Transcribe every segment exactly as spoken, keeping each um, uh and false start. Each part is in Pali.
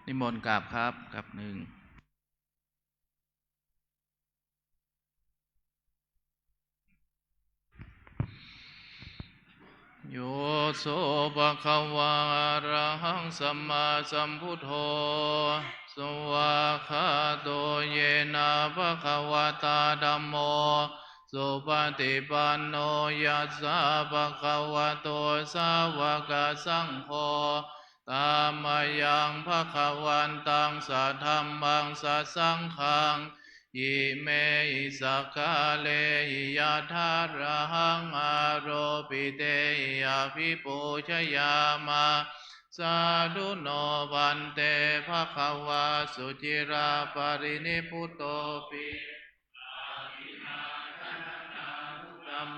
นิมนต์กราบครับ กราบหนึ่ง Yo so bhagavā arahaṃ sammāsambuddho, svākkhāto yena bhagavatā dhammo, supaṭipanno yassa bhagavato sāvakasaṅgho, tammayaṃ bhagavantaṃ sadhammaṃ sasaṅghaṃ, imehi sakkārehi yathārahaṃ āropitehi abhipūjayāma. Sādhu no bhante, bhagavā suciraparinibbutopi,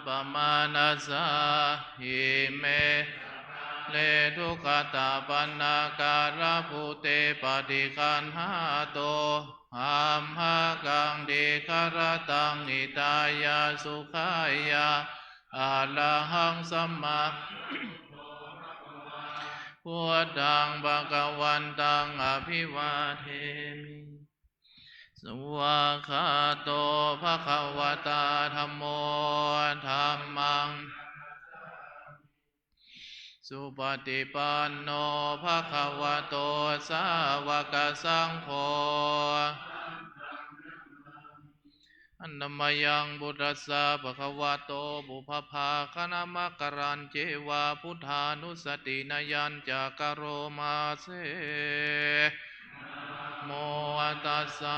pamānasā, ime sakkāre duggatapaṇṇākārabhūte paṭiggaṇhātu, amhākaṃ dīgharattaṃ hitāya sukhāya. Arahaṃ sammā buddhaṃ bhagavantaṃ abhivādemi. Svākkhāto bhagavatā dhammo, dhammaṃ supaṭipanno bhagavato sāvakasaṅgho. Handa mayaṃ buddhassa bhagavato pubbabhāganamakārañceva buddhānussatinayañca karoma se. Namo tassa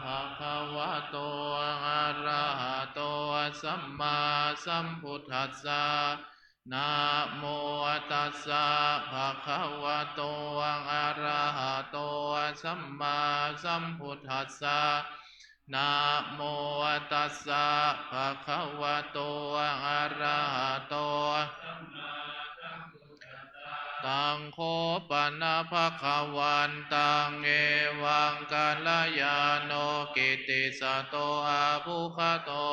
bhagavato arahato sammāsambuddhassa. Namo tassa bhagavato arahato sammāsambuddhassa. Namo tassa bhagavato arahato. Taṃ kho pana bhagavantaṃ evaṃ kalyāṇo kittisaddo abbhuggato.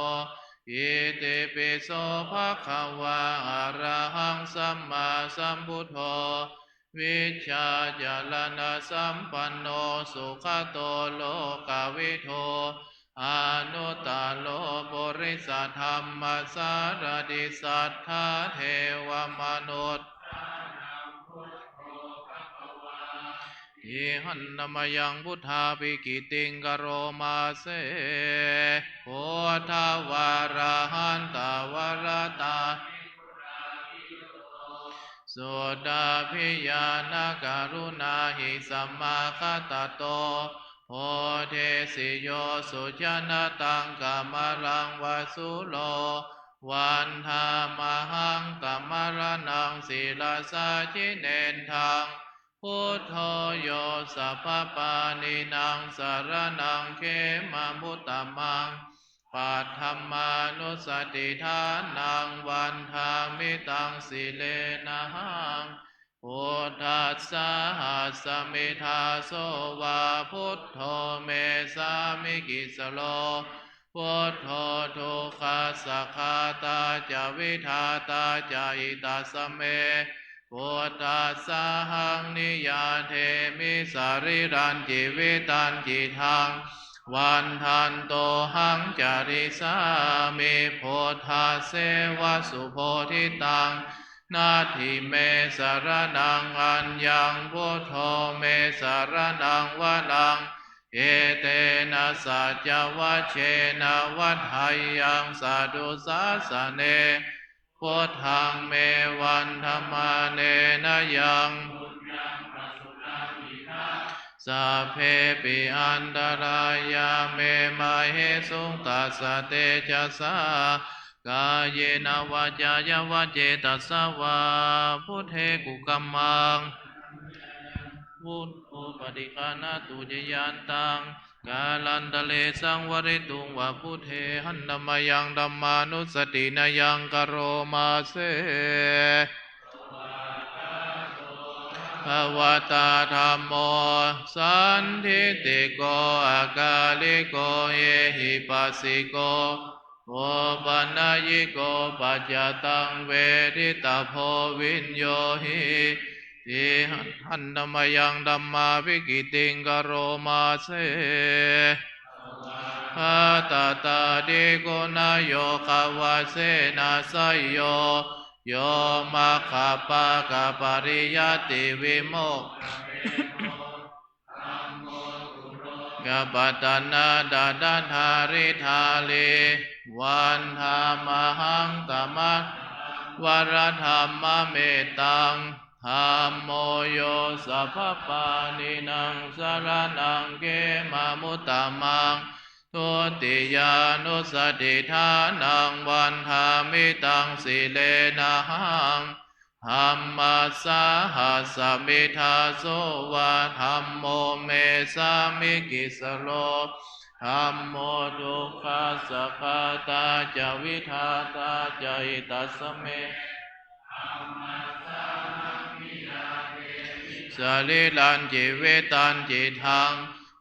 Itipi so bhagavā arahaṃ sammāsambuddho, vijjācaraṇasampanno sugato lokavidū, anuttaro purisadammasārathi satthā devamanussānaṃ buddho bhagavāti. Handa mayaṃ buddhābhigītiṃ karoma se. Buddhavārahantavaratā suddhābhiñāṇakaruṇāhi samāgatatto, bodhesi yo sujanataṃ kamalaṃ va sūro, vandāmahaṃ tamaraṇaṃ sirasā jinendaṃ. Buddho yo sabbapāṇīnaṃ saraṇaṃ khemamuttamaṃ, paṭhamānussatiṭṭhānaṃ vandāmi taṃ sirenahaṃ. Buddhassāhasmi dāso va buddho me sāmikissaro, buddho dukkhassa ghātā ca vidhātā ca hitassa me. Buddhassāhaṃ niyyādemi sarīrañjīvitañcidaṃ, vandantohaṃ carissāmi buddhasseva subodhitaṃ. Natthi me saraṇaṃ aññaṃ, buddho me saraṇaṃ varaṃ, etena saccavajjena vaḍḍheyyaṃ satthu sāsane. Buddhaṃ me vandamānena yaṃ sabbepi antarāyā me māhesuṃ, tassa tejasā. Kāyena vācāya va cetasā vā, buddhe kukammaṃ, buddho paṭiggaṇhatu accayantaṃ, kālantare saṃvarituṃ va buddhe. Handa mayaṃ dhammānussatinayaṃ karoma se. Bhagavatā dhammo sandiṭṭhiko akāliko ehipassiko opanayiko paccattaṃ veditabbo viññūhi. Tihaṇṇamayaṃ dhammābhigītiṃ karoma se. Svākkhātatādiguṇayogavasena seyyo, yo maggapākapariyattivimokkhapeso, gabbhadhammā tadadhāridhārī, vandāmahaṃ tamaharaṃ varadhammametaṃ. Dhammo yo sabbapāṇīnaṃ saraṇaṃ khemamuttamaṃ, dutiyānussatiṭṭhānaṃ vandāmi taṃ sirenahaṃ. Dhammassāhasmi dāso va, dhammo me sāmikissaro, dhammo dukkhassa ghātā ca vidhātā ca hitassaṃ me. Sarīrañjīvitañcidaṃ,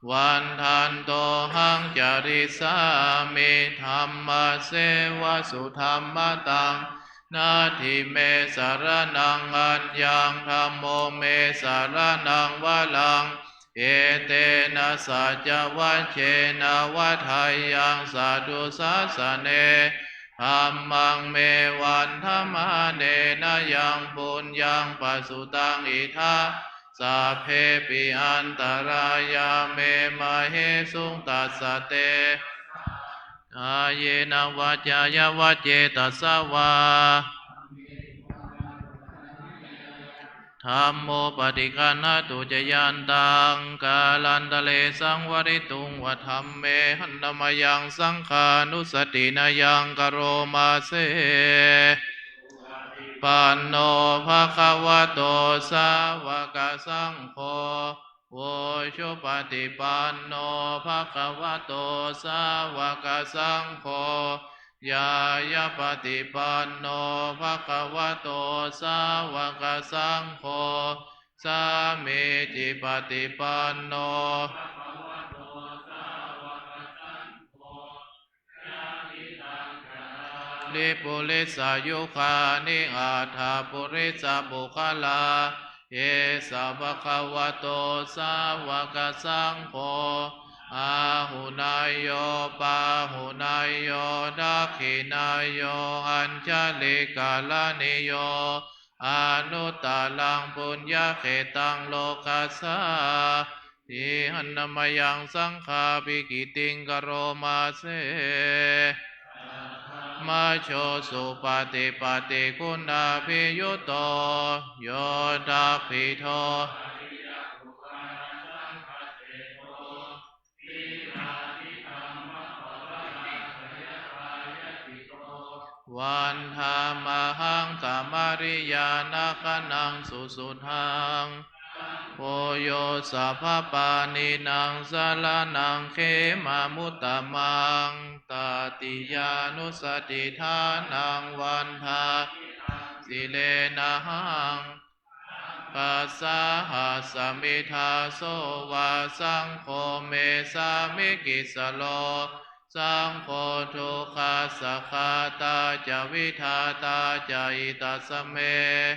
vandantohaṃ carissāmi dhammasevasu dhammataṃ. Natthi me saraṇaṃ aññaṃ, dhammo me saraṇaṃ varaṃ, etena saccavajjena vaḍḍheyyaṃ satthu sāsane. Dhammaṃ me vandamānena yaṃ puññaṃ pasutaṃ idha, sabbepi antarāyā me māhesuṃ tassa te. Kāyena vācāya va cetasā vā, dhammo paṭiggaṇhatu accayantaṃ, kālantare saṃvarituṃ va dhamme. Handa mayaṃ saṅghānussatinayaṃ karoma se. Panno bhagavato sāvakasaṅgho, ujupaṭipanno bhagavato sāvakasaṅgho, ñāyapaṭipanno bhagavato sāvakasaṅgho, sāmīcipaṭipanno purisayu gāni aṭṭha purisapuggalā, esa bhagavato sāvakasaṅgho, āhuneyyo pāhuneyyo dakkhiṇeyyo añjalikaraṇīyo, anuttaraṃ puññakkhettaṃ lokassā. Tihaṇṇamayaṃ saṅghābhigītiṃ karoma se. Majjho supaṭipattiguṇābhiyutto, yoṭṭhabbidho vandāmahaṃ tamariyāna gaṇaṃ susuddhaṃ. Dhammo yo sabbapāṇīnaṃ saraṇaṃ khemamuttamaṃ, tatiyānussatiṭṭhānaṃ vandāmi taṃ sirenahaṃ. Saṅghassāhasmi dāso va, saṅgho me sāmikissaro, saṅgho dukkhassa ghātā ca vidhātā ca hitassa me.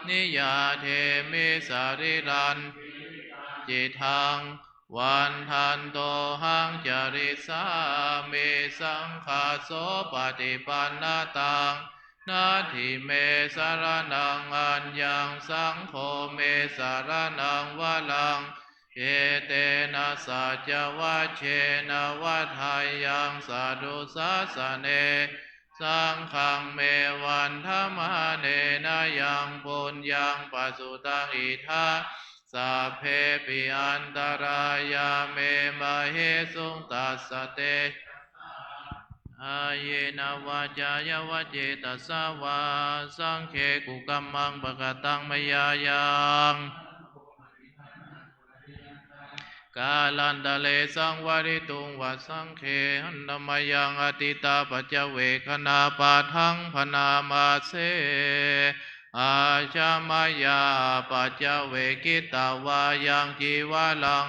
Niyyādemi sarīrañjīvitañcidaṃ, vandantohaṃ carissāmi saṅghassopaṭipannataṃ. Natthi me saraṇaṃ aññaṃ, saṅgho me saraṇaṃ varaṃ, etena saccavajjena vaḍḍheyyaṃ satthu sāsane. Saṅghaṃ me vandamānena yaṃ puññaṃ pasutaṃ idha, sabbepi antarāyā me māhesuṃ tassa te. Kāyena vācāya va cetasā vā, saṅghe kukammaṃ pakataṃ mayā yaṃ, kālantare saṃvarituṃ va saṅghe. Handa mayaṃ atītapaccavekkhaṇapāṭhaṃ bhaṇāma se. Ajja mayā apaccavekkhitvā yaṃ cīvaraṃ,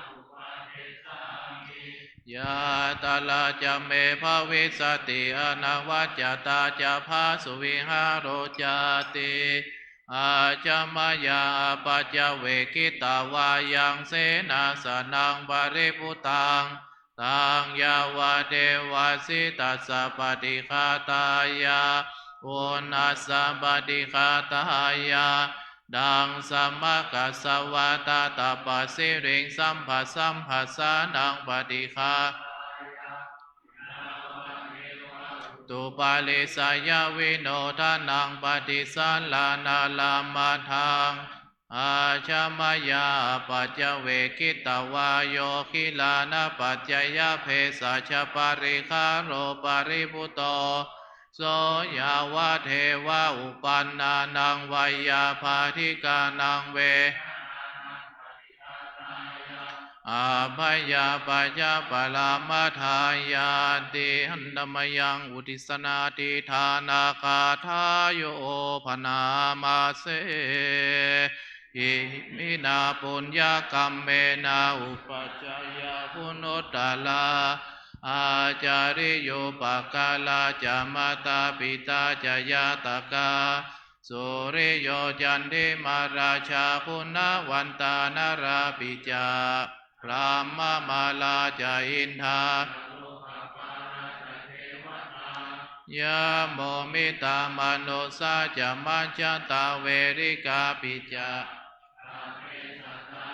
Yātrā ca me bhavissati anavajjatā ca phāsuvihāro cāti. Ajja mayā apaccavekkhitvā yaṃ senāsanaṃ paribhuttaṃ, taṃ yāvadeva sītassa paṭighātāya, uṇhassa paṭighātāya, taṃ samaggāsvā tattha pasiriṃ sabbasamphassānaṃ paṭighātāya, yāvadeva catuparissayavinodanaṃ paṭisallānārāmatthaṃ. Ajja mayā apaccavekkhitvā yo gilānapaccayabhesajjaparikkhāro paribhutto, so yāvadeva uppannānaṃ veyyābādhikānaṃ ve abyāpajjhaparamatāyāti. Handa mayaṃ uddissanādhiṭṭhānagāthāyo bhaṇāma se. Iminā puññakammena upajjhāyā guṇuttarā, ācariyūpakārā ca mātā pitā ca ñātakā, suriyo candimā rājā guṇavantā narāpi ca, brahmamārā ca indā, yamo mittā manussā ca majjhattā verikāpi ca,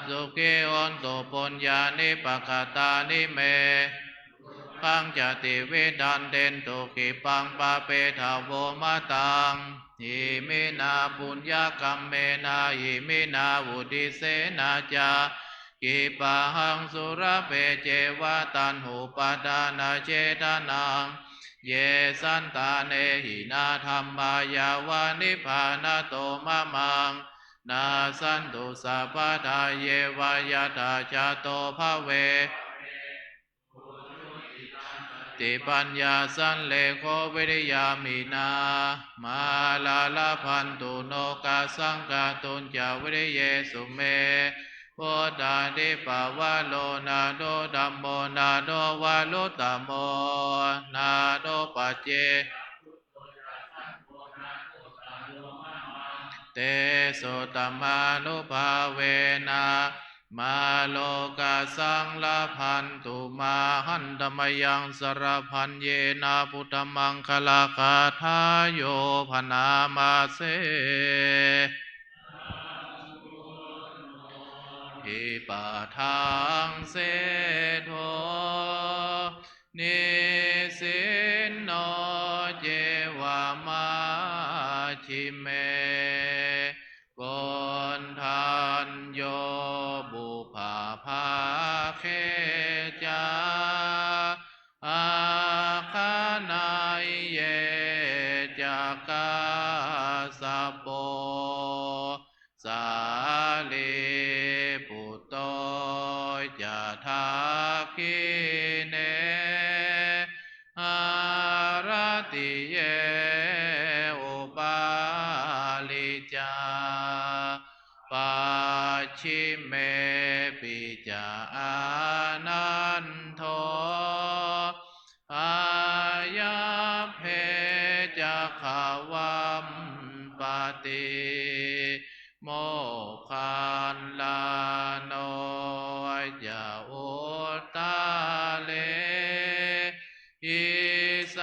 sukhī hontu puññāni pakatāni me, sukhañca tividhaṃ dentu khippaṃ pāpetha vomataṃ. Iminā puññakammena iminā uddisena ca, khippāhaṃ sulabhe ceva taṇhupādānachedanaṃ. Ye santāne hinā dhammā yāva nibbānato mamaṃ, nassantu sabbadā yeva yattha jāto bhave. Satipaññā sallekho viriyamhinā, mārā labhantu nokāsaṃ kātuñca viriyesu me. Buddhādhipavaro nātho, dhammo nātho varuttamo, nātho pacce tesottamānubhāvena, mārokāsaṃ labhantu mā. Handa mayaṃ sarapaññena buddhamaṅgalagāthāyo bhaṇāma se. Hi padaṃ seṭṭho nisinno ceva majjhime, koṇḍañño pubbabhāge ca āgaṇeyye ca kassapo, sārīputto ca dakkhiṇe haratiye upāli ca, pacchimepi ca ānando āyabbe ca gavampati, moggallāno ca uttare, isānepi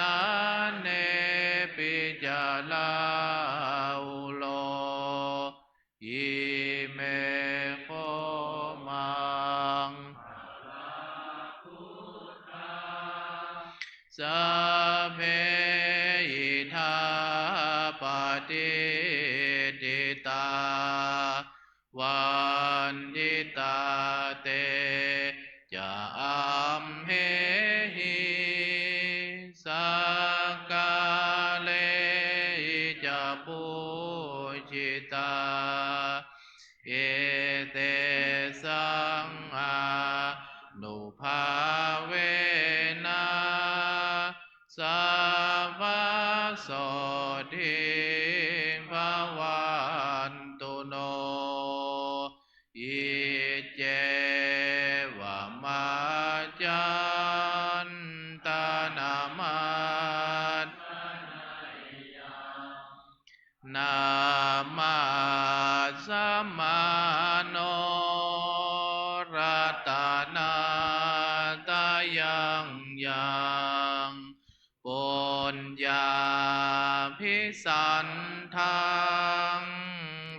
ca rāhulo. Ime kho maṅ- Sabbe vanditā te ca amhehi, sakkārehi ca pūjitā, etesaṃ ānubhāvena sabbasotthī bhavantu no. Iccevamantānamatthanāya namassamāno ratanattayaṃ yaṃ puññābhisandaṃ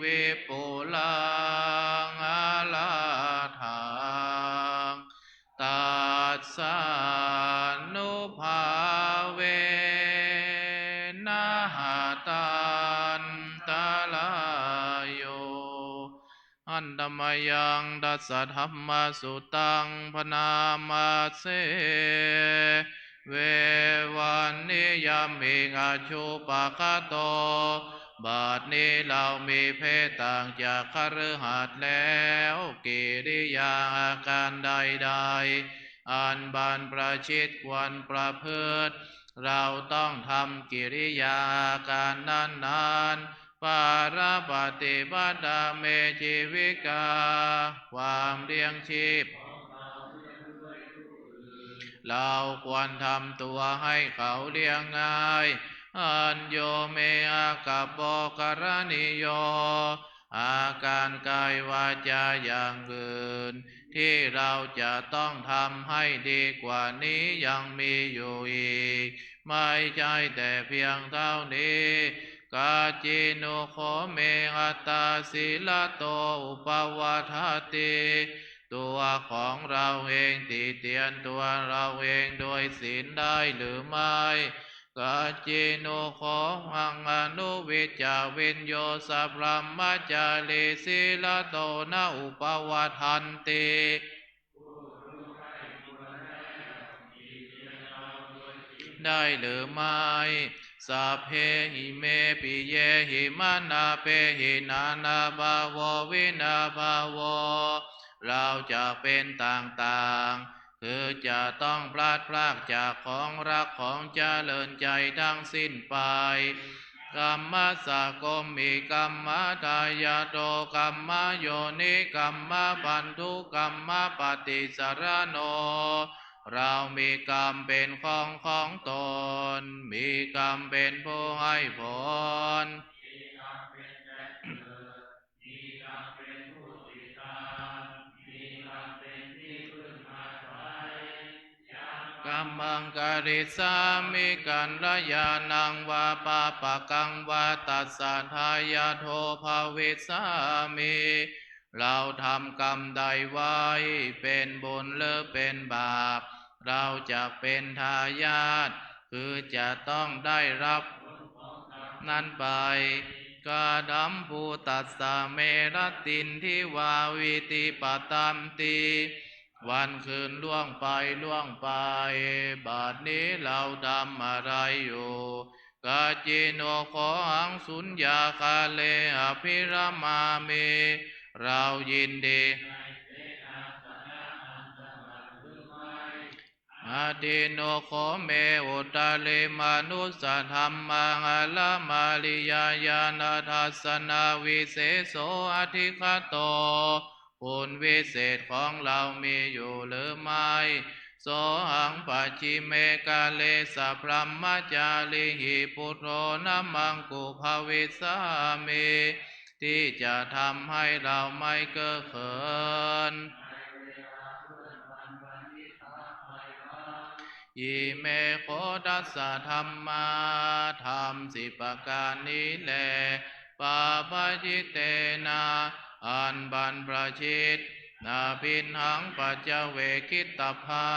vipulaṃ alatthaṃ tassānubhāvena hatantarāyo. Handa mayaṃ dasadhammasutaṃ bhaṇāma se. Vevaṇṇiyamiṃ ajjupakato. บัดนี้เรามีเพศต่างจากคฤหัสถ์แล้ว กิริยาอาการใดๆ อันบรรพชิตควรประพฤติ เราต้องทำกิริยาอาการนั้นๆ Parapaṭipadā me jīvikā ความเลี้ยงชีพ เราควรทำตัวให้เขาเลี้ยงง่าย Añño me āgabbo karaṇīyo อาการกายวาจาอย่างอื่น ที่เราจะต้องทำให้ดีกว่านี้ยังมีอยู่อีก ไม่ใช่แต่เพียงเท่านี้ Kaccinugo me attā sīlato upavaḍḍhati ตัวของเราเองติเตียนตัวเราเองโดยศีลได้หรือไม่ Kaccinugo maṃ anuviññāya viññū sabrahmacārī sīlato na upavaḍḍhanti ได้หรือไม่ Sabbehi me piyehi manāpehi nānābhāvo vinābhāvo เราจะเป็นต่างๆ คือจะต้องพลัดพรากจากของรักของเจริญใจทั้งสิ้นไป Kammassakomhi kammadāyādo kammayoni kammabandhu kammapaṭisaraṇo เรามีกรรมเป็นของของตน มีกรรมเป็นผู้ให้ผล Kammaṃ karissāmi kalyāṇaṃ vā pāpakaṃ vā tassa dāyādo bhavissāmi เราทำกรรมใดไว้ เป็นบุญหรือเป็นบาป เราจะเป็นทายาท คือจะต้องได้รับนั้นไป Kadambhūtassa me rattinti vā vītī patanti วันคืนล่วงไปล่วงไป บัดนี้เราทำอะไรอยู่ Kaccinugo haṃ suññāgāre abhiramāmi เรายินดี Atthi no kho me uttarimanussadhammaṃ alamariyañāṇadassanavise so adhigato คุณวิเศษของเรามีอยู่หรือไม่ Sohaṃ pacchime kāre sabrahmacārihi buddho namaṃ kubbhavissāmi ที่จะทำให้เราไม่เก้อเขิน Ime kho dasa dhammā ธรรมสิบประการนี้แล Pāpajitena อันบรรพชิต Abhiṇhaṃ paccavekkhitabbe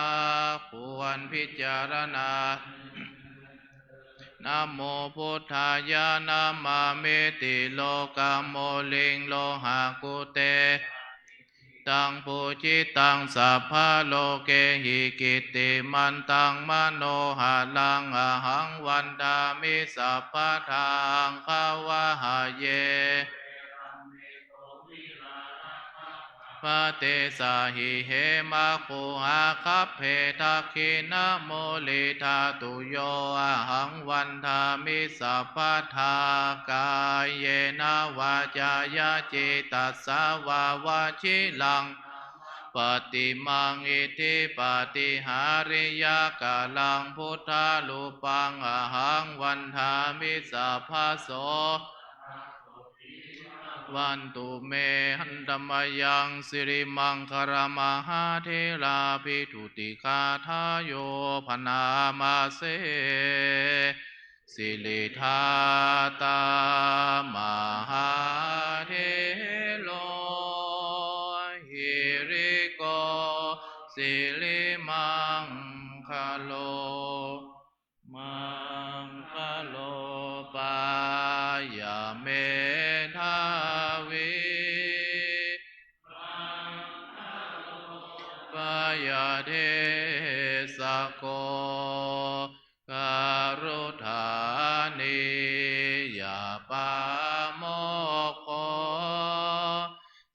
ควรพิจารณา Namo buddhāya, namāmiti lokam muliṃ lohakute. Taṃ pūjitaṃ sabbalokehi, kittimantaṃ manoharaṃ, ahaṃ vandāmi sabbadā. Aṅgavāhaye pate sahi, hemaguhāgabbe dakkhiṇamūli dhātuyo, ahaṃ vandāmi sabbadā. Kāyena vācāya cetasā vā, vajiraṃ paṭimaṃ iddhipāti hāriyā, kālaṃ buddharūpaṃ, ahaṃ vandāmi sabbaso. Bhavantu me. Handa mayaṃ sirimaṅgalamahātherabhijuttigāthāyo bhaṇāma se. Siriṃ ṭhātā mahāthero, hiriko sirimaṅgalo, maṅgalo pāya medhāvī, pāya desako, garudaṇīyapāmokho,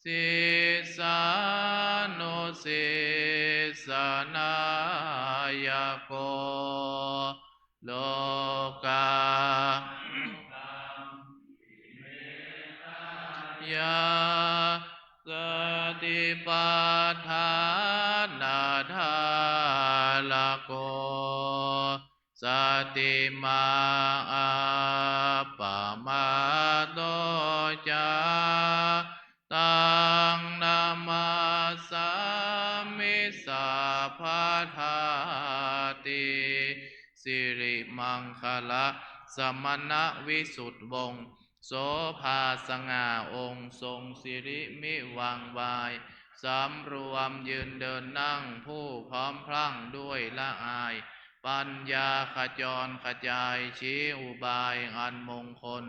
sīsānussīsanāyako, lokā ya, satipaṭṭhānadhārako, satimaṃ appamādo ca, taṃ namassāmi sabbadāti. สิริมังคละ สมณะวิสุทธิวงศ์ โสภาสง่าองค์ ทรงสิริมิวังวาย สำรวมยืนเดินนั่ง ผู้พร้อมพรั่งด้วยละอาย ปัญญาขจรขจาย ชี้อุบายอันมงคล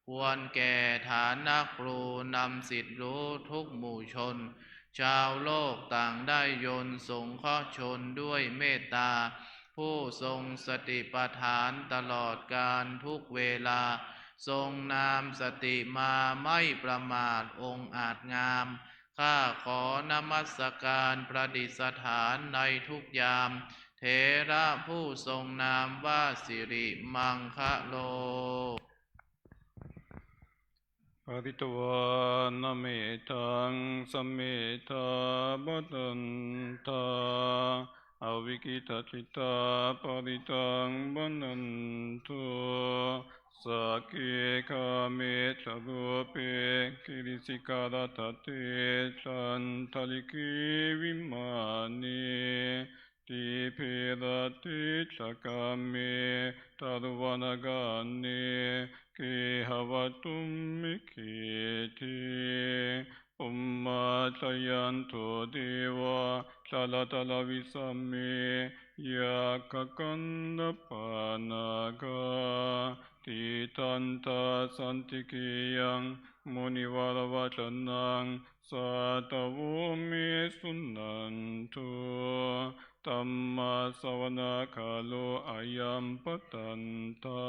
ควรแก่ฐานะครู นำสิทธิรู้ทุกหมู่ชน ชาวโลกต่างได้ยนต์ สงเคราะห์ชนด้วยเมตตา ผู้ทรงสติปัฏฐานตลอดกาลทุกเวลา ทรงนามสติมาไม่ประมาท องค์อาจงาม ข้าขอนมัสการประดิษฐานในทุกยาม เถระผู้ทรงนามว่าสิริมังคโล Pharitvāna mettaṃ samettā bhadantā, avikkhittacittā parittaṃ bhaṇantu. Sagge kāme ca rūpe girisikharataṭe cantalikkhe vimāne, dīpe raṭṭhe ca gāme taruvanagahane gehavatthumhi khette, bhummā cāyantu devā jalathalavisame yakkhagandhabbanāgā, tiṭṭhantā santike yaṃ munivaravacanaṃ sādhavo me suṇantu. Dhammassavanakālo ayam bhadantā.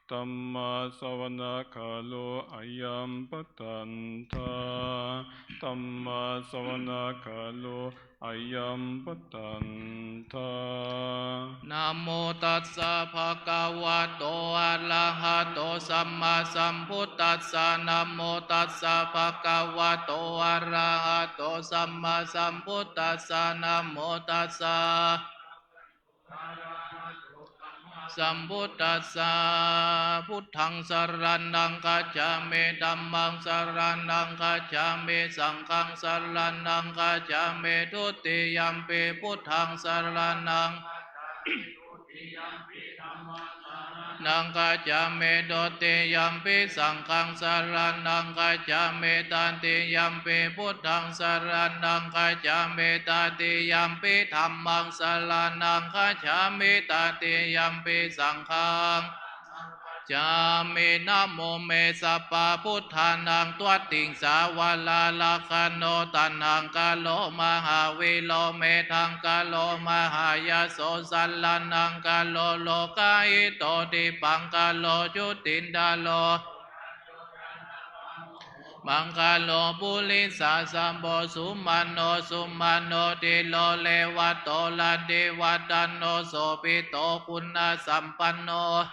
Dhammassavanakālo ayam bhadantā. Dhammassavanakālo ayam bhadantā. Namo tassa bhagavato arahato sammāsambuddhassa. Namo tassa bhagavato arahato sammāsambuddhassa. Namo tassa sambuddhassa. Buddhaṃ saraṇaṃ gacchāmi. Dhammaṃ saraṇaṃ gacchāmi. Saṅghaṃ saraṇaṃ gacchāmi. Dutiyampi buddhaṃ saraṇaṃ gacchāmi. Dutiyampi saṅghaṃ saraṇaṃ gacchāmi. Tatiyampi buddhaṃ saraṇaṃ gacchāmi. Tatiyampi dhammaṃ saraṇaṃ gacchāmi. Tatiyampi saṅghaṃ gacchāmi. Namo me sabbabuddhānaṃ dvattiṃsavara lakkhaṇo. Taṇhaṅkaro mahāvīro, medhaṅkaro mahāyaso, saraṇaṅkaro lokahito, dīpaṅkaro jutindharo, maṅgalo purisasabho, sumano sumano dhīro, revato rativaḍḍhano, sobhito guṇasampanno,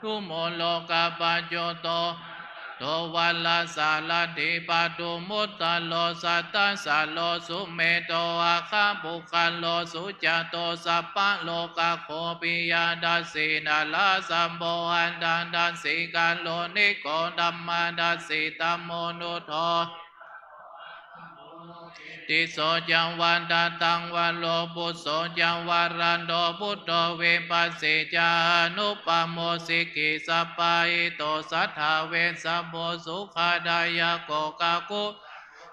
uttamo lokapajjoto, varasārathī padumusaro, sattasāro sumedho, aggapuggalo sujāto, sabbalokaggo piyadassī, narāsabho atthadassī, kāruṇiko dhammadassi, tamonudo tisso ca vadataṃ varo, phusso ca varado buddho, vipassī ca anūpamo, sikhī sabbahito sadā, vessabhū sukhadāyako, kākuṃ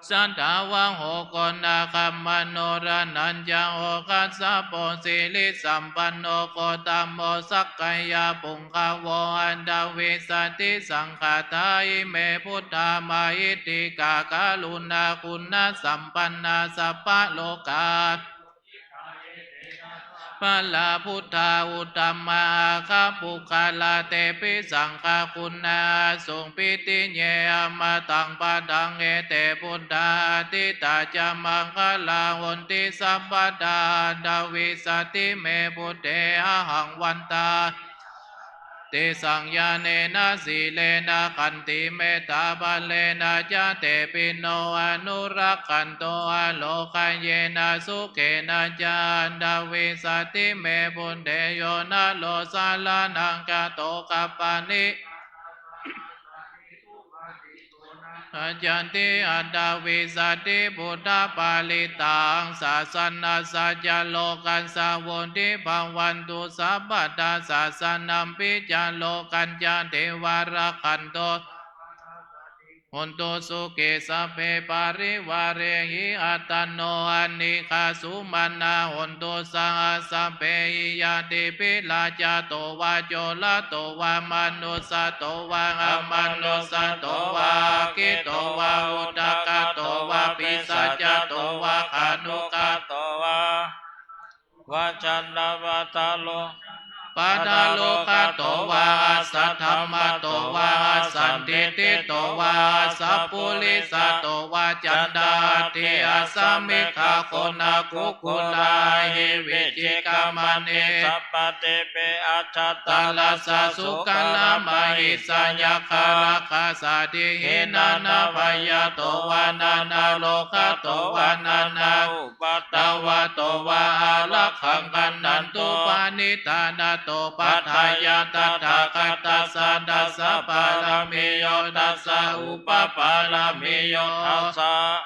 satthavāho, koṇāgamano raṇañca, ogāsapo sirisampanno, gotamo sakyapuṅgavo, aṭṭhavīsati saṅkhāṭā, ime buddhā mahiddhikā, karuṇāguṇasampannā, sabbalokā balā buddhā, uttamā aggapuggala, tepi saṅghaguṇā asuṃ, pītiye amataṃ padaṃ, ete buddhā atītā ca maṅgalā, honti sabbadā, aṭṭhavīsati me buddhe, ahaṃ vandā tesaṃ ñāṇena, sīlena, khantimettābalena ca, tepi no anurakkhantu, arogāyena sukhena ca, aṭṭhavīsati me buddhe, yo naro saraṇaṃ gato, kappāni gacchanti, aṭṭhavīsati buddhaparittaṃ, sāsanassa ca lokassa vuḍḍhī bhavantu sabbadā, sāsanampi ca lokañca, devā rakkhantu, hotu sukhī, sabbe parivārehi, attano anīghā sumanā hontu, saha sabbehi ñātibhi, rājato vā corato vā, manussato vā amanussato vā, aggito vā udakato vā, pisācato vā khāṇukato vā, vajjānapādaro pādārogato vā, asaddhammato vā asandiṭṭhito vā, asappurisato vā, caṇḍahatthi asāmigagoṇakukkura, ahi vicchikamaṇi, sabbadīpi ajjhataracchasūkaramahiṃsa, yakkhārakkhasādīhi, nānābhayato vā nānārogato vā, nānā upaddavato vā, ārakkhaṃ gaṇhantu paṇidhānato. Paṭṭhāya tathāgatassa dasa pāramiyo, dasa upapāramiyo, dasa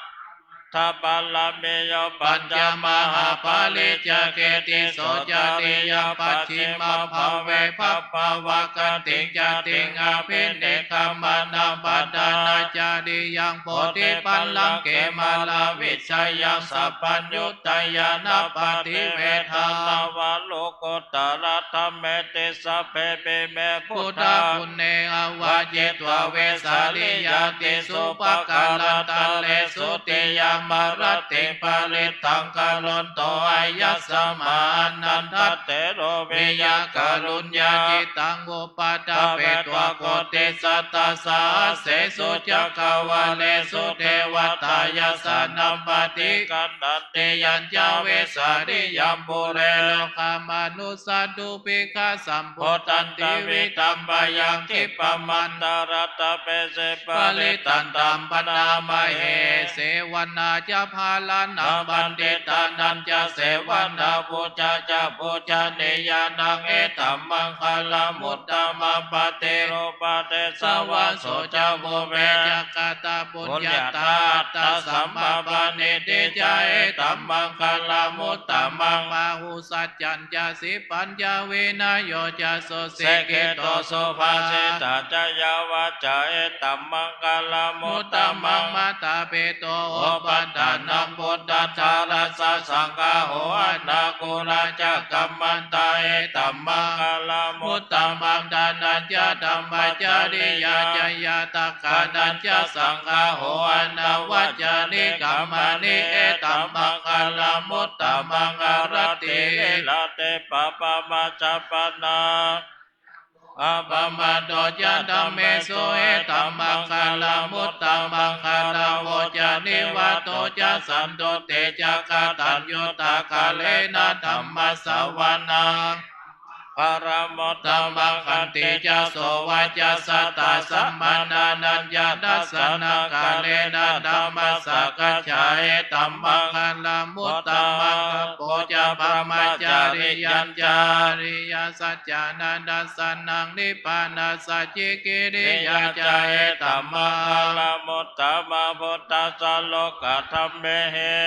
aṭṭhapāramiyo, pañca mahāpariccāge tisso cariyā, pacchimabbhave bhabbāvakatiṃ jātiṃ abhinikkhamanaṃ, padhānacariyaṃ bodhipallaṅke māravijayaṃ, sabbaññutañāṇappaṭivedhaṃ, navalokuttaradhammeti, sabbepime buddhaguṇe āvajjitvā, vesāliyā tīsu pākārantaresu, tiyāmarattiṃ parittaṃ karonto āyasmā, ānandatthero viya kāruññacittaṃ upaṭṭhapetvā, koṭisatasahassesu cakkavāḷesu devatā, yassāṇaṃ paṭiggaṇhanti yañca vesāliyaṃ pure, rogāmanussadubbhikkhasambhūtantividhaṃ bhayaṃ, khippamantaratthapesaṃ parittaṃ taṃ bhaṇāma he. Sevanā ca bālānaṃ paṇḍitānañca sevanā, pūjā ca pūjanīyānaṃ etammaṅgalamuttamaṃ. Paṭirū padesavāso ca pubbe ca katapuññatā attasammāpaṇidhi ca etammaṅgalamuttamaṃ. Bāhusaccañca sippañca vinayo ca susikkhito subhāsitā ca yā vācā etammaṅgalamuttamaṃ. Mātāpituupaṭṭhānaṃ puttadārassa saṅgaho anākulā ca kammantā etammaṅgalamuttamaṃ. Dānañca dhammacariyā ca ñātakānañca saṅgaho anavajjāni kammāni etammaṅgalamuttamaṃ. Āratī viratī pāpā majjapānā appamādo ca dhammesu etammaṅgalamuttamaṃ. Gāravo ca nivāto ca santuṭṭhī ca kataññutā kālena dhammassavanaṃ etammaṅgalamuttamaṃ. Khantī ca sovacassatā samaṇānañca dassanaṃ kālena dhammasākacchā etammaṅgalamuttamaṃ. Tapo ca brahmacariyañca ariyasaccāna dassanaṃ nibbānasacchikiriyā ca etammaṅgalamuttamaṃ. Phuṭṭhassa lokadhammehi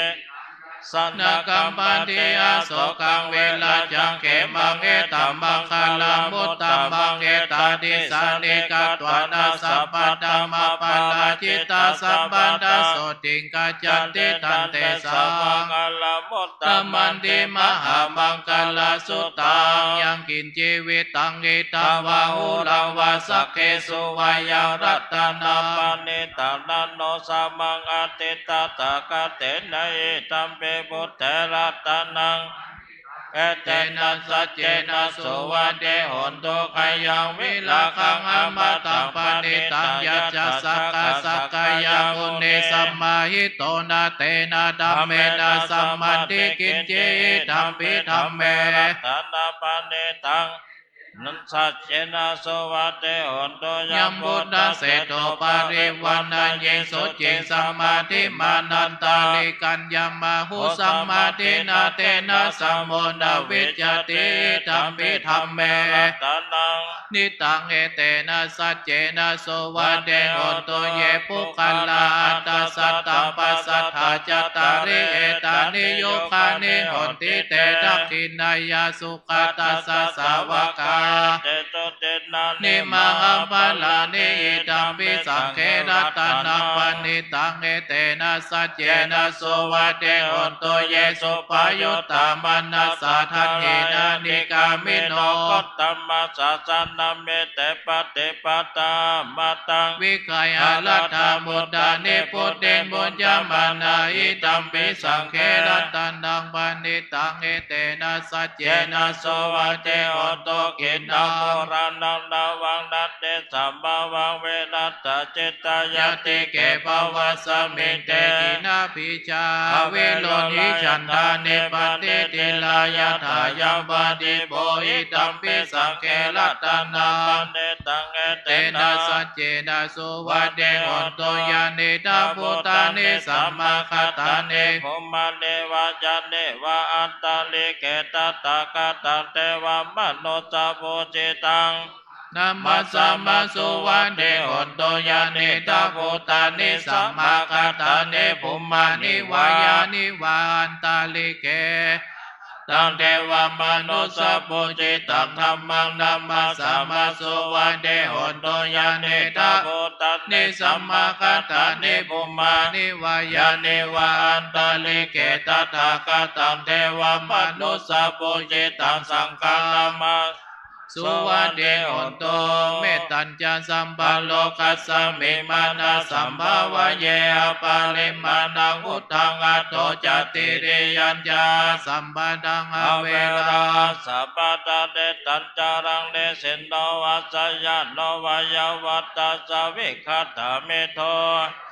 na kampati asokaṃ virajaṃ khemaṃ etammaṅgalamuttamaṃ. Etādisāni katvāna sabbatthamaparājitā sabbattha sotthiṃ gacchanti tantesaṃ etammaṅgalamuttamanti. Mahāmaṅgalasuttaṃ. Yaṅkiñci vittaṃ idha vā huraṃ vā saggesu vā yaṃ ratanaṃ paṇītaṃ na no samaṃ atthi tathāgatena idampi buddhe ratanaṃ etena saccena suvatthi hotu. Khayaṃ virāgaṃ amataṃ paṇītaṃ yadajjhagā sakyamunī samāhito na tena dhammena samatthi kiñci idampi dhamme ratanaṃ paṇītaṃ saccena suvatthi hotu. Yambuddhaseṭṭho parivaṇṇayī suciṃ samādhimānantarikaññamāhu samādhinā tena samo na vijjati idampi dhamme ratanaṃ paṇītaṃ etena saccena suvatthi hotu. Ye puggalā aṭṭha sataṃ pasatthā cattāri etāni yugāni honti te dakkhiṇeyyā sugatassa sāvakā etesu dinnāni mahapphalāni idampi saṅghe ratanaṃ paṇītaṃ etena saccena suvatthi hotu. Ye suppayuttā manasā daḷhena nikkāmino gotamasāsanamhi te pattipadā amataṃ vigayha laddhā mudhā nibbutiṃ bhuñjamānā idampi saṅghe ratanaṃ paṇītaṃ etena saccena suvatthi hotu. Khīṇaṃ purāṇaṃ navaṃ natthi sambhavaṃ virattacittāyatike bhavasmiṃ te khīṇabījā aviruḷhichandā nippaṇṇitirā yathāyampadīpo idampi saṅghe ratanaṃ paṇītaṃ etena saccena suvatthi hotu. Yānīdha bhūtāni samāgatāni bhummāni vā yāni va antalikkhe tathāgataṃ devamanussapūjitaṃ namassāma suvatthi hotu. Yānīdha bhūtāni samāgatāni bhummāni vā yāni va antalikkhe taṃ devamanussapūjitaṃ dhammaṃ namassāma suvatthi hotu. Yānīdha bhūtāni samāgatāni bhummāni vā yāni va antalikkhe tathāgataṃ devamanussapūjitaṃ saṅghaṃ nama suvatthi hotu. Mettañca sabbalokasmiṃ mānasambhāvaye aparimāṇaṃ uddhaṃ adho ca tiriyañca asambādhaṃ averaṃ asapattaṃ. Tiṭṭhañcaraṃ nisinno vā sayāno vā yāvatassa vigatamiddho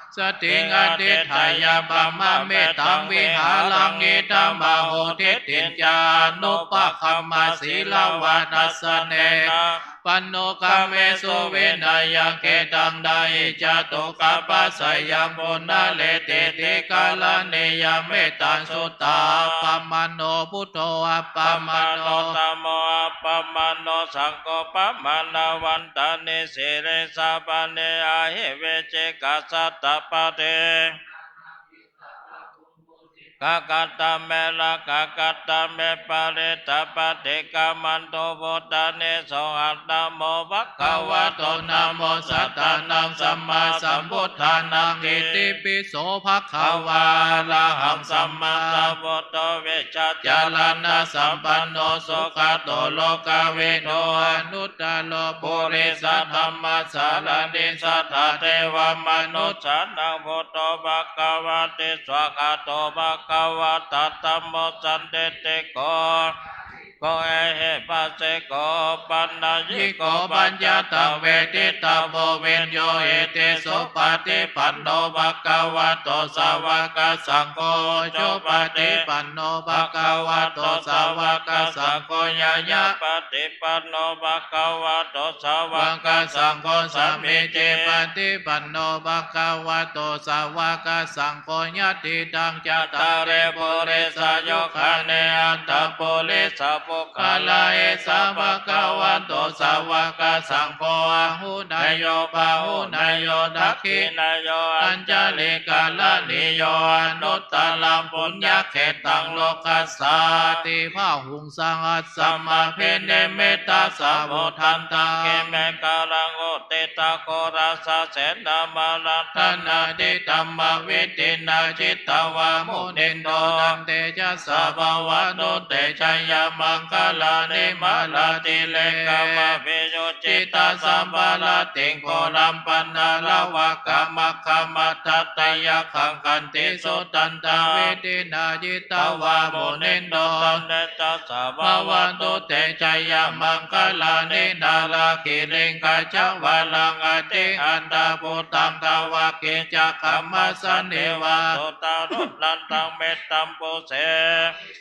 satiṃ adhiṭṭheyya brahmametaṃ vihāraṃ idhamāhu. Diṭṭhiñca anupagamma sīlavā dassanena panno kammesu vineyya gedhaṃ na hi jātu gabbhaseyyaṃ punaretīti. Karaṇīyamettaṃ: suddhā appamāṇo buddho, appamāṇo dhammo, appamāṇo saṅgho, pamāṇavantāni siriṃsapāni ahi vicchikā satapadī. Gakkhaṭṭha me rakkhā, gakkhaṭṭha me parittā, paṭikkamantu bhūtāni, sohaṃ namo bhagavato, namo sattannaṃ sammāsambuddhānaṃ. Itipi so bhagavā arahaṃ sammāsambuddho vijjācaraṇasampanno sugato lokavidū anuttaro purisadammasārathi satthā devamanussānaṃ buddho bhagavāti. Svākkhāto bhagavatā dhammo sandiṭṭhiko ko ehipassiko opanayiko paccattaṃ veditabbo viññūhīti. Supaṭipanno bhagavato sāvakasaṅgho, ujupaṭipanno bhagavato sāvakasaṅgho, ñāyapaṭipanno bhagavato sāvakasaṅgho, sāmīcipaṭipanno bhagavato sāvakasaṅgho, yadidaṃ cattāri purisayugāni aṭṭha purisapuggalā, esa bhagavato sāvakasaṅgho, āhuneyyo pāhuneyyo dakkhiṇeyyo añjalikaraṇīyo, anuttaraṃ puññakkhettaṃ lokassāti. Bāhuṃ sahassamabhinimmitasāvudhantaṃ, girimekhalaṃ uditaghorasasenamāraṃ dānādidhammavidhinā jitavā munindo, tantejasā bhavatu te jayamaṅgalāni. Mārātirekamabhiyujjhitasabbarattiṃ ghorampanāḷavakamakkhamathaddhayakkhaṃ khantīsudantavidhinā jitavā munindo, tantejasā bhavatu te jayamaṅgalāni. Nāḷāgiriṃ gajavaraṃ atimattabhūtaṃ dāvaggicakkamasanīva sudāruṇantaṃ mettambusekavidhinā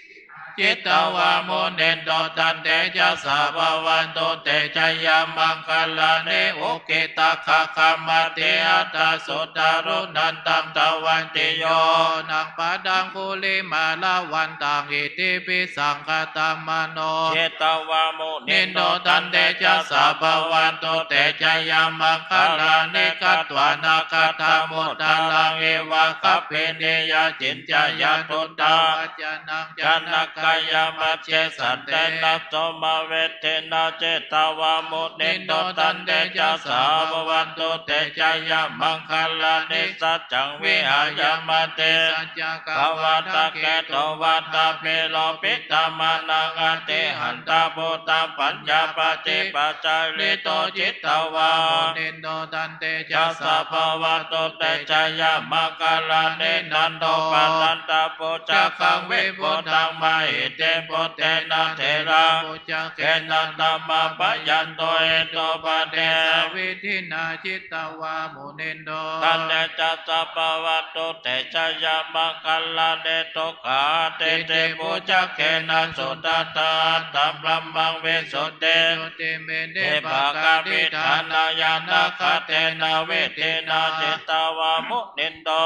jitavā munindo, tantejasā bhavatu te jayamaṅgalāni. Ukkhittakhaggam atihatthasudāruṇantaṃ dhāvantiyojanapathaṅgulimālavan taṃ iddhībhisaṅkhatamano jitavā munindo, tantejasā bhavatu te jayamaṅgalāni. Katvāna kaṭṭhamudaraṃ iva gabbhinīyā ciñcāya duṭṭhavacanaṃ janakāyamajjhe santena somavidhinā jitavā munindo, tantejasā bhavatu te jayamaṅgalāni. Saccaṃ vihāya matisac cakkawattaketuvatthābhiropitamanaṃ atiandhabhūtaṃ paññāpadīpajalito jitavā munindo, tantejasā bhavatu te jayamaṅgalāni. Nandopanandabhujagaṃ vibudhaṃ mahiddhiṃ puttena therabhujagena damāpayanto iddhūpadesavidhinā jitavā munindo, tantejasā bhavatu te jayamaṅgalāni. Duggāhadiṭṭhibhujagena sudaṭṭhahatthaṃ brahmaṃ visuddhijutimiddhibakābhidhānaṃ ñāṇāgadena vidhinā jitavā munindo,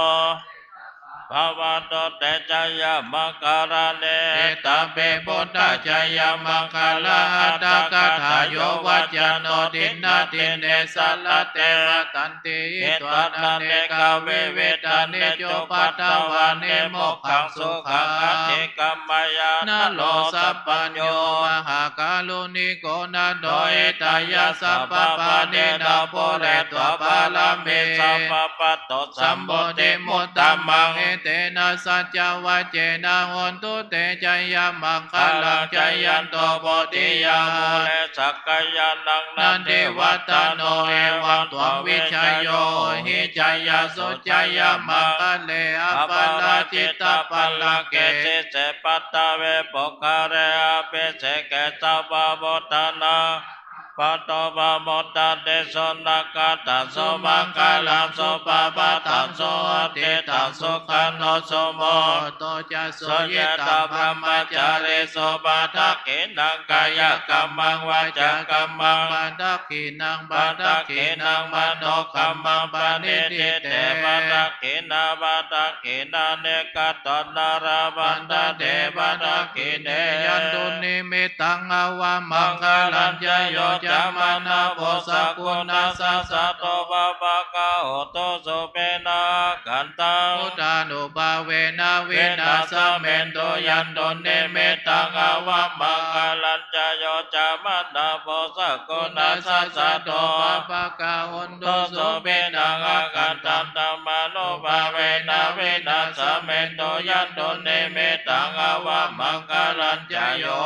bhavatu te jayamaṅgalāni. Etāpi buddhajayamaṅgalaaṭṭhagāthā yo vācano dinadine sarate matandī hitvānanekavividhāni cupaddavāni mokkhaṃ sukhaṃ adhigameyya naro sapañño. Mahākāruṇiko nātho hitāya sabbapāṇinaṃ pūretvā pāramī sabbā patto sambodhimuttamaṃ. Etena saccavajjena hotu te jayamaṅgalaṃ. Jayanto bodhiyā mūle sakyānaṃ nandivaḍḍhano evaṃ tvaṃ vijayo hohi jayassu jayamaṅgale aparājitapallaṅke sīse paṭhavipokkhare abhiseke sabbabuddhānaṃ Pāturamuttadi sunakkhattaṃ sumaṅgalaṃ supabhātaṃ suhuṭṭhitaṃ sukhaṇo sumuhutto ca suyiṭṭhaṃ brahmacārisu. Padakkhiṇaṃ kāyakammaṃ vācākammaṃ padakkhiṇaṃ padakkhiṇaṃ manokammaṃ paṇidhī te padakkhiṇā padakkhiṇāni katvāna labhantatthe padakkhiṇe. Yandunnimittaṃ avamaṅgalañca yo cāmanāpo sakuṇassa saddo pāpaggaho dussupinaṃ akantaṃ buddhānubhāvena vināsamentu. Yandunnimittaṃ avamaṅgalañca yo cāmanāpo sakuṇassa saddo pāpaggaho dussupinaṃ akantaṃ dhammānubhāvena vināsamentu. Yandunnimittaṃ avamaṅgalañca yo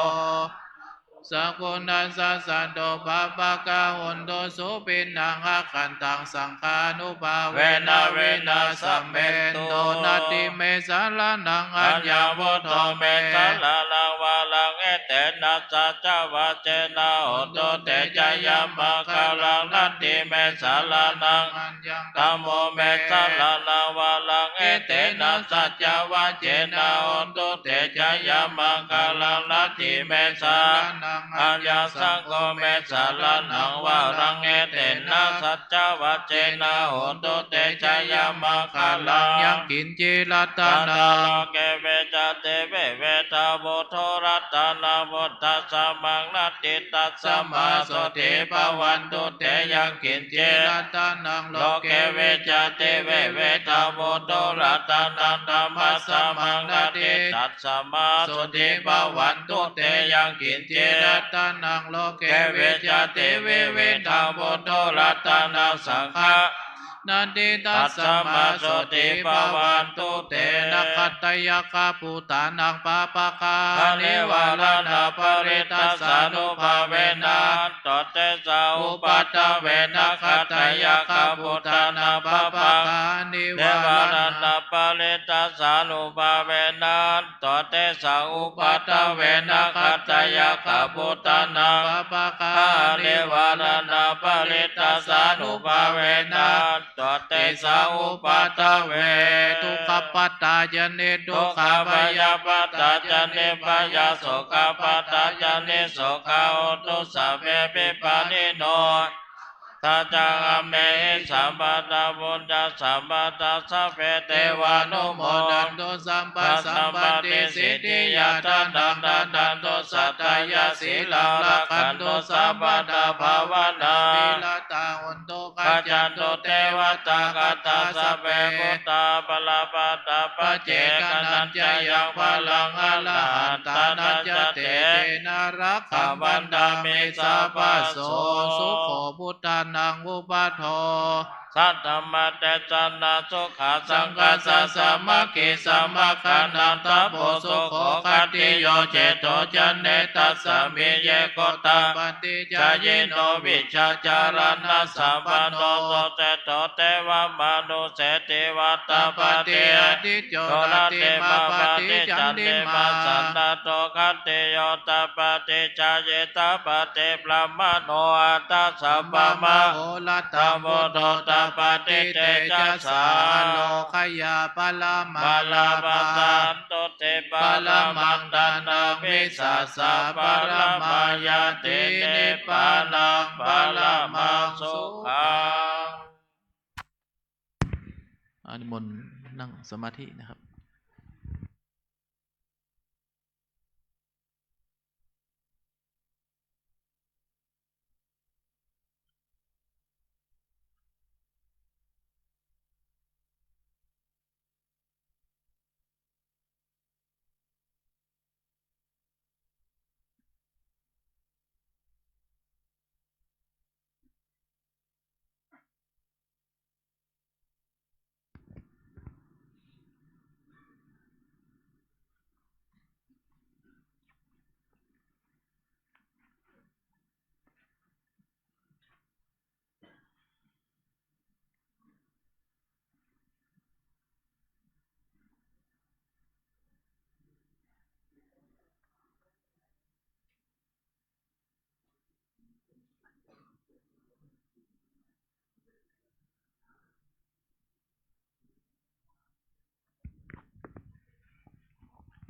sakuṇassa saddo pāpaggaho dussupinaṃ akantaṃ saṅghānubhāvena vināsamentu. Natthi me saraṇaṃ aññaṃ buddho me saraṇaṃ varaṃ etena saccavajjena hotu te jayamaṅgalaṃ. Natthi me saraṇaṃ aññaṃ dhammo me saraṇaṃ varaṃ etena saccavajjena hotu te jayamaṅgalaṃ. Natthi me saraṇaṃ aññaṃ saṅgho me saraṇaṃ varaṃ etena saccavajjena hotu te jayamaṅgalaṃ. Yaṅkiñci ratanaṃ loke vijjati vividhaṃ puthu ratanaṃ buddhasamaṃ natthi tasmā sotthī bhavantu te. Yaṅkiñci ratanaṃ loke vijjati vividhaṃ puthu ratanaṃ dhammasamaṃ natthi tasmā sotthī bhavantu te. Yaṅkiñci ratanaṃ loke vijjati vividhaṃ puthu ratanaṃ saṅgha natthi tasmā sotthī bhavantu te. Nakkhattayakkhabhūtānaṃ pāpaggahanivāraṇā parittassānubhāvena hantvā tesaṃ upaddave. Nakkhattayakkhabhūtānaṃ pāpaggahanivāraṇā parittassānubhāvena hantvā tesaṃ upaddave. Nakkhattayakkhabhūtānaṃ pāpaggahanivāraṇā parittassānubhāvena hantvā tesaṃ upaddave. Dukkhappattā ca niddukkhā bhayappattā ca nibbhayā sokappattā ca nissokā hontu sabbepi pāṇino. Dā ca amhehi sambhataṃ puññasampadaṃ sabbe devānumodantu sabbasampattisiddhiyā. Dānaṃ dadantu saddhāya sīlaṃ rakkhantu sabbadā bhāvanābhiratā hontu gacchantu devatāgatā. Sabbe buddhā balappattā paccekānañca yaṃ balaṃ arahantānañca tejena rakkhaṃ bandhāmi sabbaso. Sukho buddhānaṃ uppādo saddhammadesanā sukhā saṅghassa sāmaggī samaggānaṃ tapo sukho. Khattiyo ceto caññe tasā viye gottapaṭiyajino vijjācaraṇasampanno so seṭṭho devamānusse divatapati. Ādicco rattimābhāti candimā sannaddho khattiyo tapati jhāyī tapati brāhmaṇo aṭṭhāssa brahmamahōrattha buddho tapati tejasā. Lokayā paramā lābhā santuṭṭhi paramaṃ dhanaṃ vissāsaparamā ñāti nibbānaṃ paramaṃ sukhaṃ. อานิมนต์นั่งสมาธินะครับ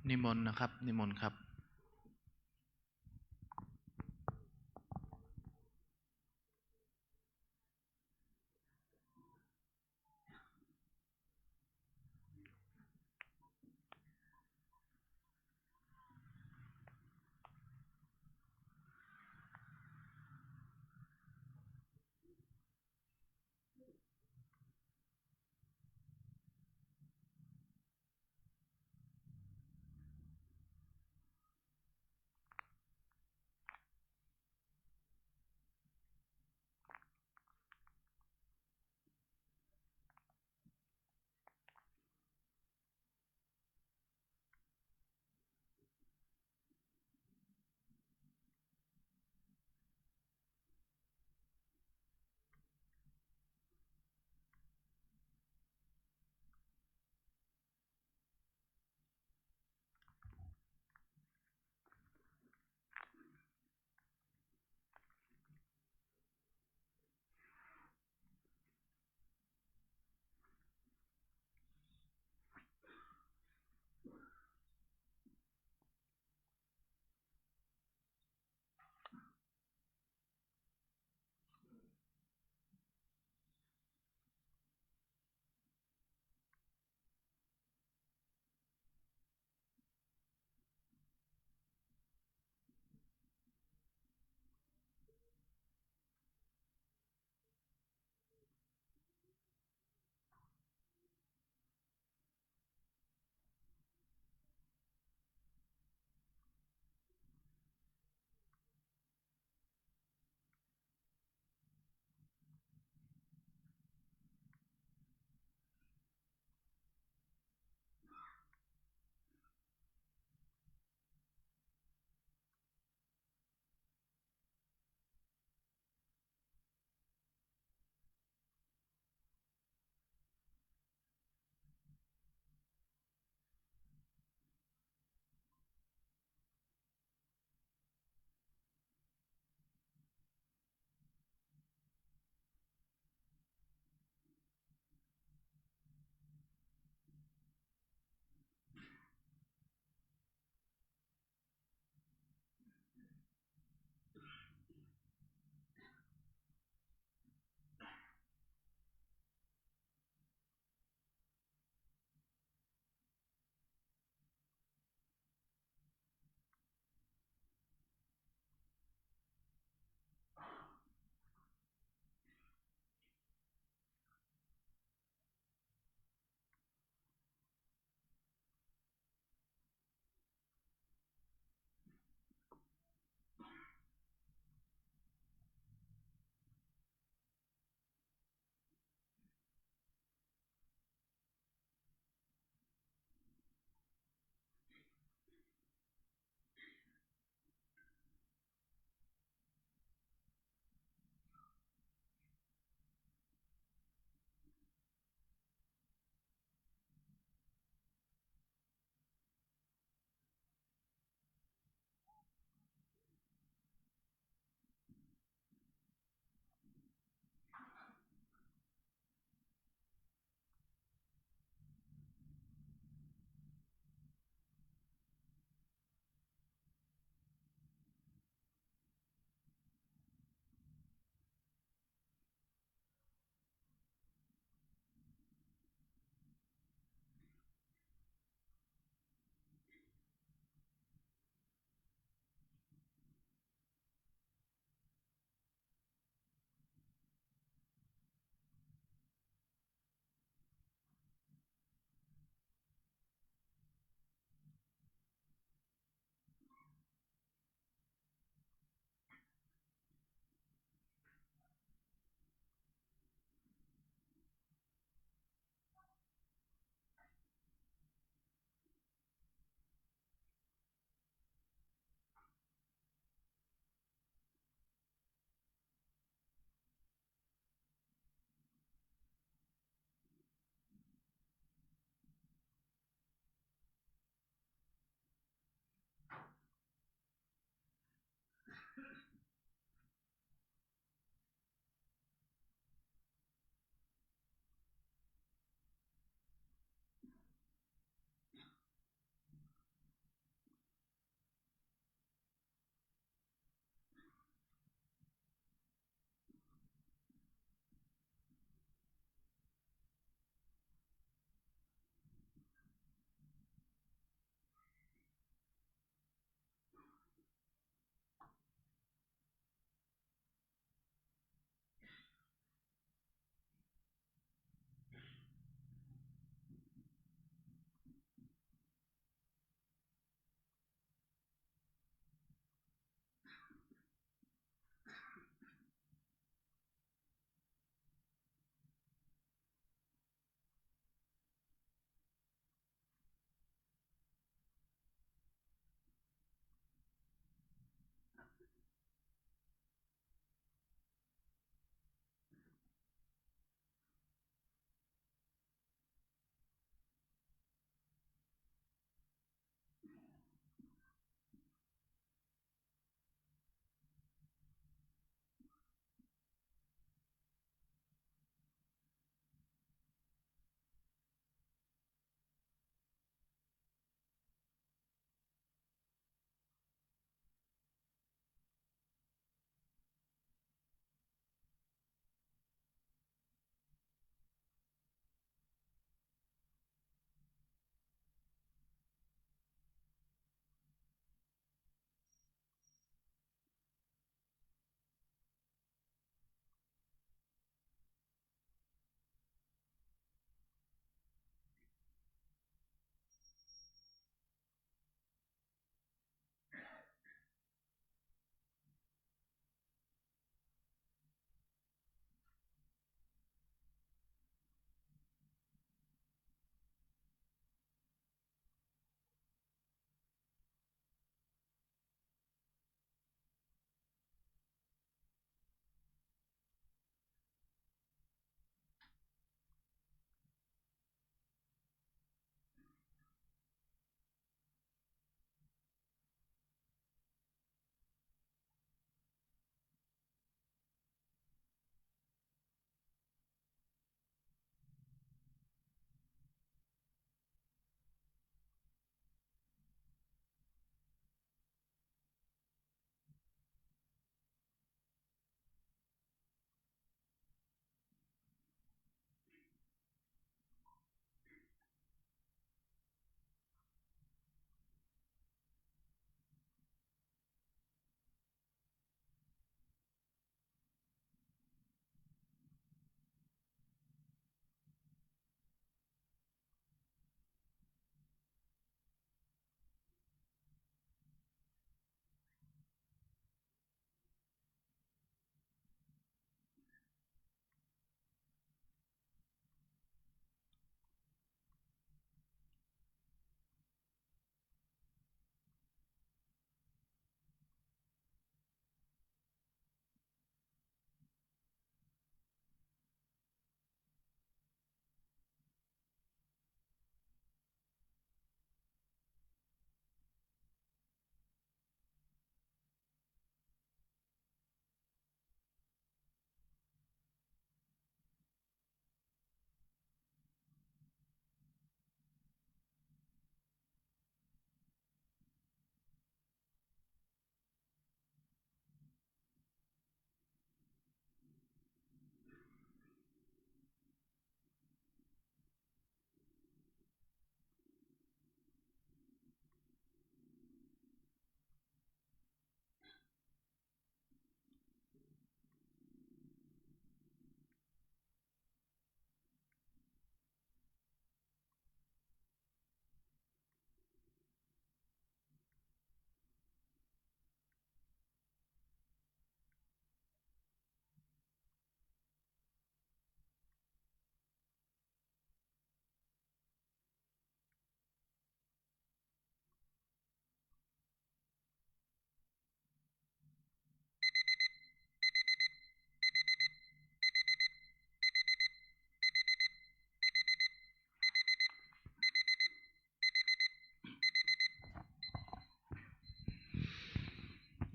นิมนต์นะครับ นิมนต์ครับ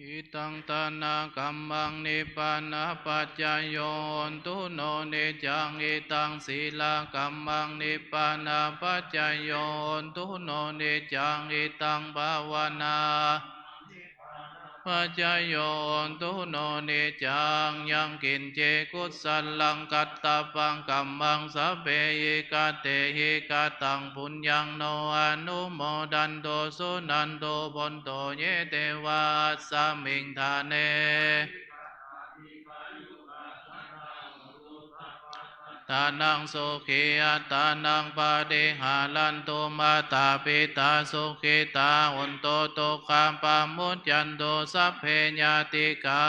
Idaṃ dānakammaṃ nibbānapaccayo hotu no niccaṃ. Idaṃ sīlakammaṃ nibbānapaccayo hotu no niccaṃ. Idaṃ bhāvanā paccayo hotu no niccaṃ. Yaṃ kiñci kusalaṃ kattabbaṃ kammaṃ sabbehi katehi kataṃ puññaṃ no anumodantu suṇantu bhonto ye devā asmiṃ ṭhāne dānaṃ sukhī attānaṃ pariharantu. Mātā pitā sukhitā hontu dukkhā pamuccantu. Sabbe ñātikā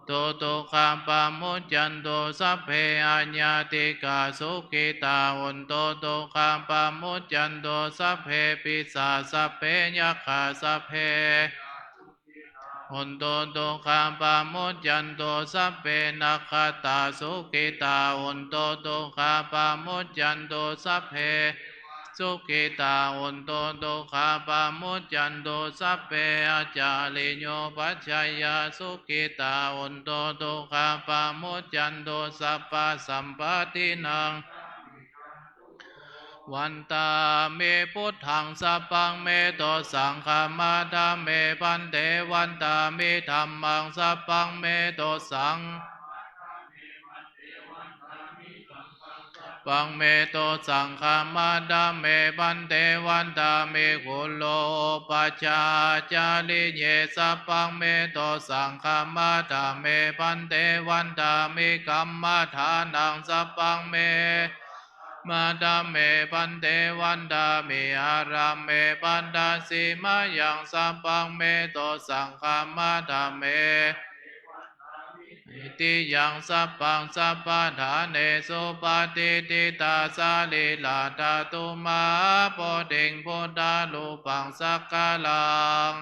hontu dukkhā pamuccantu. Sabbe aññātikā sukhitā hontu dukkhā pamuccantu. Sabbe pisā sabbe yakkhā sabbe hontu dukkhā pamuccantu. Sabbe nakkhattā sukhitā hontu dukkhā pamuccantu. Sabbe sukhitā hontu dukkhā pamuccantu. Sabbe ācariyupajjhāyā sukhitā hontu dukkhā pamuccantu. Sabbasampattīnaṃ vandāmi buddhaṃ sabbaṃ me dosaṃ khamatha me bhante. Vandāmi dhammaṃ sabbaṃ me dosaṃ sabbaṃ me dosaṃ khamatha me bhante. Vandāmi guru upajjhāyācariye sabbaṃ me dosaṃ khamatha me bhante. Vandāmi kammadānaṃ sabbaṃ me khamatha me bhante. Vandāmi ārāme pañcasīlamayaṃ sabbaṃ me dosaṃ khamatha me tiyaṃ sabbaṃ sabbaṭṭhānesu patiṭṭhitā sarīradhātu mahābodhiṃ buddharūpaṃ sakalaṃ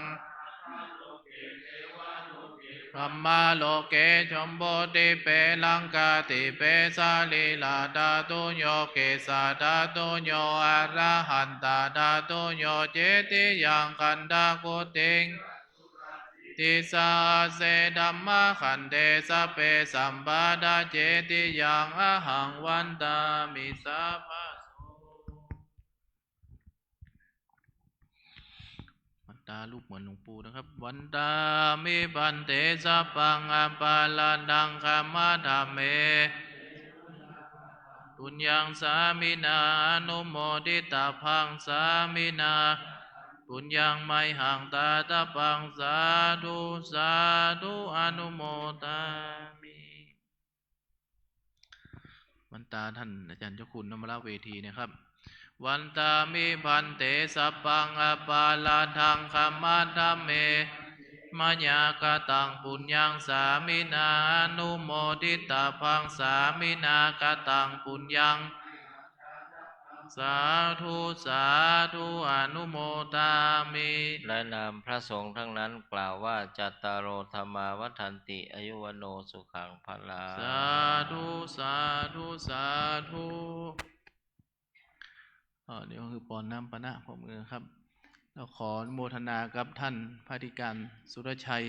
brahmaloke jambudīpe laṅkādīpe sarīradhātuyo kesādhātuyo arahatadhātuyo cetiyaṃ gandhakukkhiṃ disā ase dhammagandhe sabbe sambuddhā cetiyaṃ ahaṃ vandāmi sabbaso. หลับตาลูกเหมือนหลวงปู่นะครับ Vandāmi bhante sabbaṃ aparādhaṃ khamatha me. Puññaṃ sāminā anumoditabbaṃ sāminā puññaṃ mayhaṃ dātabbaṃ sādhu sādhu anumodāmi. วันตาท่านอาจารย์เจ้าคุณนำมาละเวทีนะครับ Vandāmi bhante sabbaṃ aparādhaṃ khamatha me. Mayā kataṃ puññaṃ sāminā anumoditabbaṃ sāminā kataṃ puññaṃ sādhu sādhu anumodāmi. และนามพระสงฆ์ทั้งนั้นกล่าวว่า cattāro dhammā vaḍḍhanti āyu vaṇṇo sukhaṃ balaṃ. Sādhu sādhu sādhu. อ่า เดี๋ยวคือปอนน้ำปานะพร้อมมือครับ แล้วขออนุโมทนากับท่านพระอธิการสุรชัย